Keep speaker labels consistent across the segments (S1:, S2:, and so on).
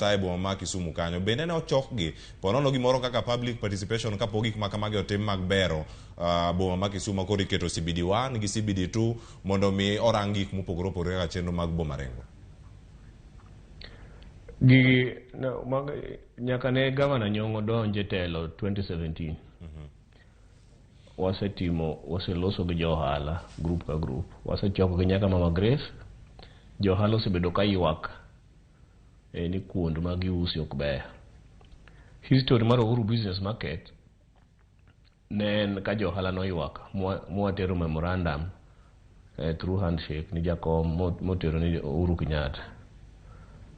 S1: kata e boma ma Kisumu kanyo. Bende ne ochokgi ponono gimoro kaka public participation kapok gik ma kamagi otim mag bero boma ma Kisumu ma koro iketo CBD 1 gi CBD 2 mondo mi orang gik mopogore opogore kaka chenro mag boma Rengo.
S2: Gigi no, mag, nyaka ne gavana Nyong'o donj e telo 2017. Wasetimo, waseloso gi jo ohala group ka group. Wasechoko gi nyaka Mama Grace. Jo ohala osebedo ka ywak ni kuond ma giuse ok beyo. History mar Uhuru Business Market ne en ka jo ohala noywak mwatero memorandum through handshake ni jakom motero ni Uhuru Kenyatta.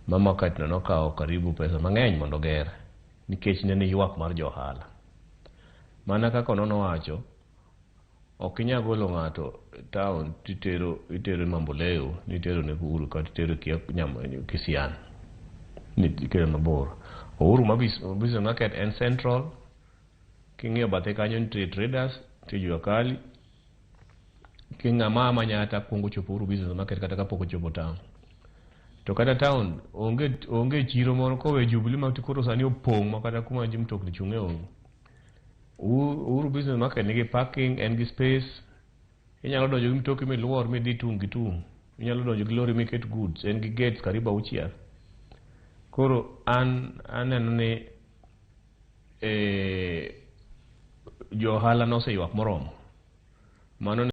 S2: Ma market no nokawo karibu pesa mang'eny mondo oger nikech ne ni ywak mar jo ohala. Mana kaka Onono wacho, ok inyal golo ng'ato town titero itero Mamboleo nitero ne Uhuru kata itero kia Kisian ni ikelo mabor. Uhuru ma Business Market en central. King'iyo bathe kanyo nitie traders, nitie jua kali. Ki ng'ama Manyatta kuongo chopo Uhuru Business Market kata kapok ochopo town. To kata town onge chiro moro kowe Jubilee ma koro sani opong' ma kata kuma ji mtokni chung'e onge. Uhuru Business Market nigi parking, en gi space. Inyalo donjo gi mtoki miluor midhi tung' gi tung'. Inyalo donjo gi lori miket goods. En gi gates karibu 6. Koro an aneno ni jo ohala noseywak moromo. Mano